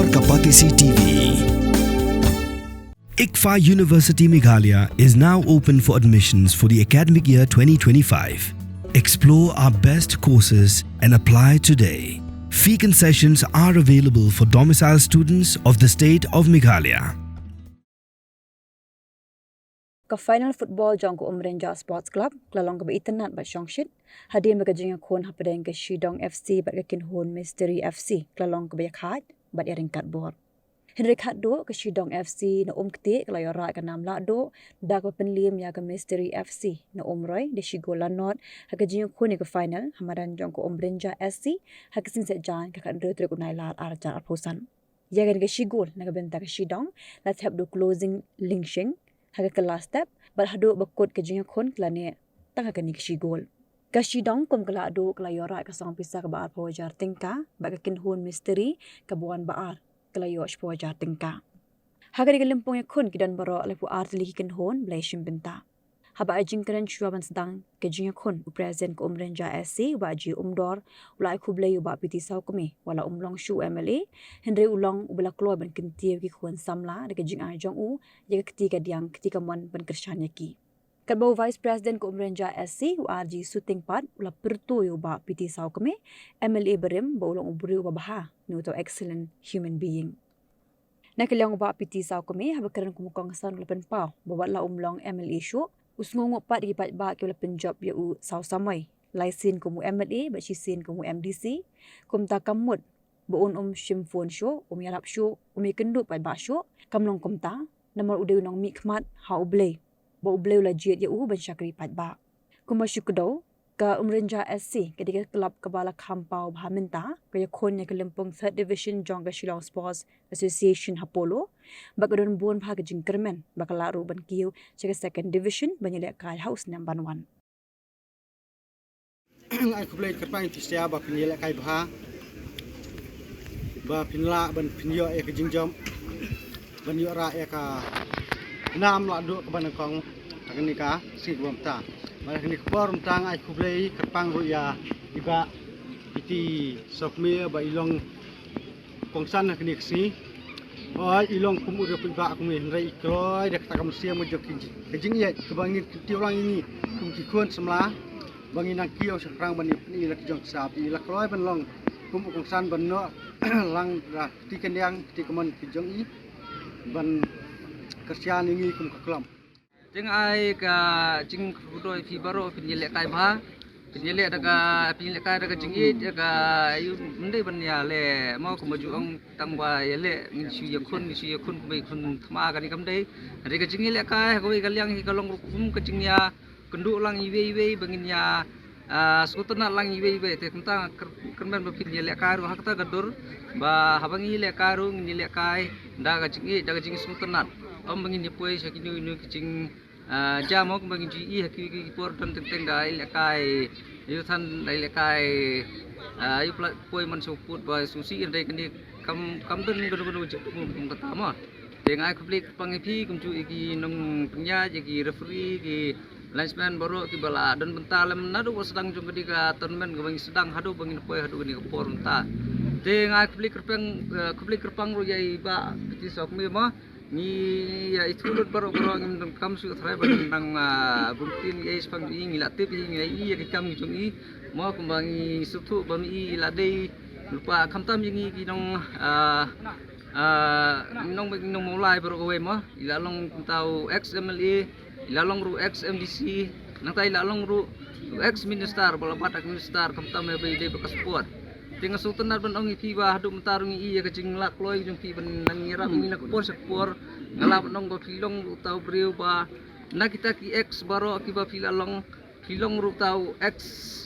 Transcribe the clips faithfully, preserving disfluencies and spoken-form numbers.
Kapatisi T V. ICFAI University Meghalaya is now open for admissions for the academic year twenty twenty-five. Explore our best courses and apply today. Fee concessions are available for domicile students of the state of Meghalaya. Ka final football jong ka Umrynjah Sports Club ka la long kaba itynnad bad shongshit hadien ba ka jingïakhun hapdeng ka Shidong F C bad ka Kynhun Mystery F C ka la long kaba ïakhaid bad ïaryngkat bor. Hynrei khatduh ka Shidong F C na Umktieh ka la ïoh rah ka nam lahduh da kaba pynliem ïa ka Mystery F C na Umroi da shi gol la nod ha ka jingïakhun ïa ka final ha madan jong ka Umrynjah S C ha ka sngi Saitjaiñ ka khathynriew tarik u Nailar arhajar arphew san. Ïa kane ka shi gol na ka bynta ka Shidong la thep da u Closing Lingshing ha ka kylla step bad haduh ba kut ka jingïakhun ka la neh tang ha kane ka shi gol. Ka Shidong kum ka lahduh ka la ïoh rah ka song pisa kaba arphew hajar tyngka bad ka Kynhun Mystery kaba wan ba ar ka la ïoh shiphew hajar tyngka. Ha kane ka lympung ïakhun ki don baroh laiphew ar tylli ki kynhun ba la ïashim bynta. Haba ai jingkren shuwa ban sdang ka jingïakhun u President ka Umrynjah S C u Bah G Umdor u la ai khublei ïa u Bah P T Sawkmie, wat la um long shuh u M L A hynrei u long uba la kloi ban kyntiew ïa ki khun samla da ka jingai jong u ïa ka kti kadiang kti kamon ban kyrshan ïa ki. Katba u Vice President ka Umrynjah S C u R G Suting pat u la pyrto ïa u Bah P T Sawkmie, M L A barim, ba u long u briew uba bha ne uta u excellent human being. Na ka liang u Bah P T Sawkmie haba kren kum u kongsan u la pynpaw ba wat la um long M L A shuh u sngewnguh pat ïa ki paidbah kiba la pynjop ïa u saw samoi, lai sien kum u M L A bad shisien kum u M D C. Kumta kam mut ba un um shim phone shuh, um ïarap shuh, um ïakynduh paidbah shuh. Kam long kumta namar u dei u nongmihkhmat ha U Blei, ba U Blei u la jied ïa u ban shakri paidbah. Kumba shu kdew, ka Umrynjah S C ka dei ka club kaba la kham paw bha mynta, ka ïakhun ïa ka lympung Third Division jong ka Shillong Sports Association ha Polo, bad ka don bun bha ka jingkyrmen ba ka lah ruh ban kiew sha ka Second Division ban ïalehkai ha u snem ban wan. Ai khublei kyrpang ïa phi sha ba phin ïalehkai bha, ba phin lah ban phin ïoh ïa ka jingjop ban ïoh rah ïa ka nam lahduh kaba nyngkong ha kane ka sngi kaba mynta. Bad ha kane ka por mynta nga ai khublei kyrpang ruh ïa i Bah P T Sawkmie ba i long kongsan ha kane ka sngi. Hooid, i long kum u riew paidbah kum i, hynrei i kloi da kata ka mynsiem ka jong ki, ka jingïeit kaba ngin kyntiew lang ïa ngi kum ki khun samla ba ngin nang kiew shaphrang ban ïa pyni la ki jong ki sap. I la kloi ban long kum u kongsan ban noh lang da kti kadiang kti kamon ki jong i ban kyrshan ïa ngi kum ka club. Te nga ai ka jingkyrkhu ïa phi baroh phin ïalehkai bha. Phin ïaleh da ka, phin ïalehkai da ka jingïeit, da ka, ym dei ban ïaleh mo kumba ju ong tang ba ïaleh ngin shu ïakhun, ngin shu ïakhun kumba ïakhun thma, kane kam dei. Hynrei ka jingïalehkai ha kawei ka liang hi ka long ruh kum ka jingïakynduh lang iwei iwei ba ngin ïa ah, sngewtynnad lang iwei iwei. Te kumta nga kyrmen ba phin ïalehkai ruh ha kata ka dur ba haba ngi ïalehkai ruh ngin ïalehkai da ka jingïeit, da ka jingsngewtynnad. Ym ba ngin ïa poi sha kino kino ki jing, ah, jam, mo kumba ngin ju ïohi ha ki, ki, ki por don teng teng da ïalehkai, ïa u than da ïalehkai, ah, ïa u pla-, poi man sha u pud ba sngewsih, hynrei kane kam, kam don kano kano jingpynmong kum kata mo. Te nga ai khublei kyrpang ïa phi kumjuh ïa ki nongpynïaid, ïa ki referee, ki linesman baroh kiba la don bynta lem naduh ba sdang jong kane ka tournament kaba ngi sdang haduh ba ngin poi haduh kane ka por mynta. Te nga ai khublei kyrpang, eh, khublei kyrpang ruh ïa i Bah P T Sawkmie mo. Ngi ïa ithuh lut baroh baroh ngim donkam shuh tharai ban nang, ah, bym ktien ïa i shaphang jong i, ngi la tip ïa i, ngi la ïohi ïa ki kam jong i mo, kumba ngi sngewthuh ba ma i i la dei lypa khamtam ïa ngi ki nong, ah, ah, nong, nong Mawlai baroh kawei mo. I la long kumta u ex M L A, i la long ruh ex M D C, nangta i la long ruh u ex minister, ba la bat da ka minister, khamtam ïa ba i dei ba ka sport. Te nga sngewtynnad ban ong ïa phi ba haduh mynta ruh ngi ïohi ïa ka jinglakloi jong phi ban nang ïarap ïa ngi na ka por sha ka por. Nga lah ban ong ba phi long ruh uta u briew ba na kita ki ex baroh kiba phi la long, phi long ruh uta u ex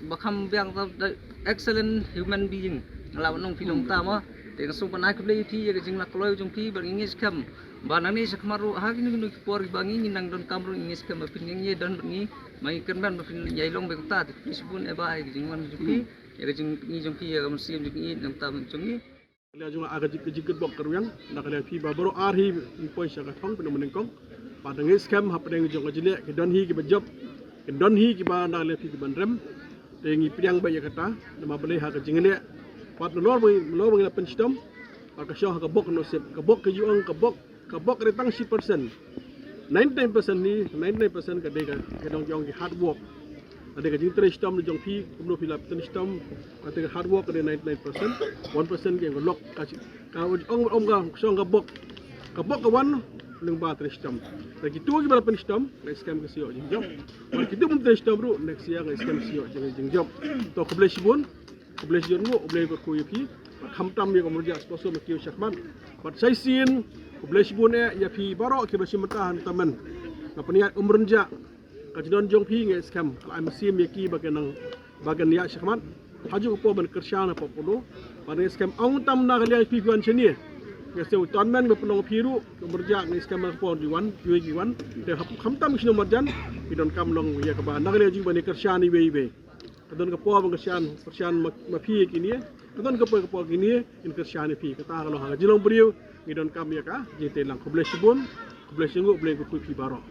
ba kham biang, uta u excellent human being. Nga lah ban ong phi long uta mo. Te nga sngewbha ban ai khublei ïa phi ïa ka jinglakloi jong phi ba ngi ngeit skhem ba nangne shakhmat ruh ha kino kino ki por kiba ngi, ngi nang donkam ruh ngi ngeit skhem ba phin ïa don bad ngi, ba ngi kyrmen ba phin ïa long beit uta. Te khublei shibun eh Bah ïa ka jingwan jong phi, ïa ka jingpyni jong phi ïa ka mynsiem jong ngi, nangta jong ngi. Ka liang jong nga ka jing, ka jingkyrpad ka rwiang na ka liang phi ba baroh ar hi phin poi sha ka thong phin ym nyngkong. Bad nga ngeit skhem hapdeng jong ka jingleh ki don hi kiba jop, ki don hi kiba na ka liang phi kiban rem. Te ngi pdiang beit ïa kata namar balei ha ka jingleh, bad nalor ba ngi, nalor ba ngi la pynshitom, Ka shong ha ka bok nusip, ka bok ka ju ong, ka bok, ka bok ka dei tang shi percent. Ninety-nine percent ni, ninety-nine percent ka dei ka, ka dei jong ki hard work. Ka dei ka jingtrei shitom jong phi, kumno phi la trei shitom, ka dei ka hard work ka dei ninety-nine percent, one percent ka lok ka shi, ka ong, ong ka shong ka bok. Ka bok ka wan lyngba trei shitom. Te kitu kiba la pynshitom, nga skhem ki sa ïoh jingjop. Bad kitu bym trei shitom ruh, next year nga skhem ki sa ïoh jing, jingjop. To khublei shibun. Khublei shibun, U Blei un kyrkhu ïa phi. Bad khamtam ïa ka Umrynjah Sports Club ba ki ïa shakhmat. Bad sa shisien, khublei shibun eh ïa phi baroh kiba shim bynta ha Tournament. Nga pynïaid Umrynjah, ka jingdon jong phi nga skhem ka la ai mynsiem ïa ki ba kin nang, ba kin ïa shakhmat. Ha kajuh ka por ban kyrshan hapoh Polo. Bad nga skhem ym tam na ka liang phi phi wan shane. Nga skhem u Tournament ba pynlong phi ruh, Umrynjah nga skhem ba ka por ki wan, kiwei ki wan. Te hap, khamtam ki shnong marjan, ki donkam long ïa kaba na ka liang jong ba kin kyrshan iwei iwei. Ka don ka por ban kyrshan, kyrshan ma, ma phi ïa kine. Ka don ka por, ka por kine kin kyrshan ïa phi. Kata ka long ha ka jinglong briew, ngi donkam ïa ka jingtei lang. Khublei shibun, khublei shibun, U Blei un kyrkhu ïa phi baroh.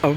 Oh.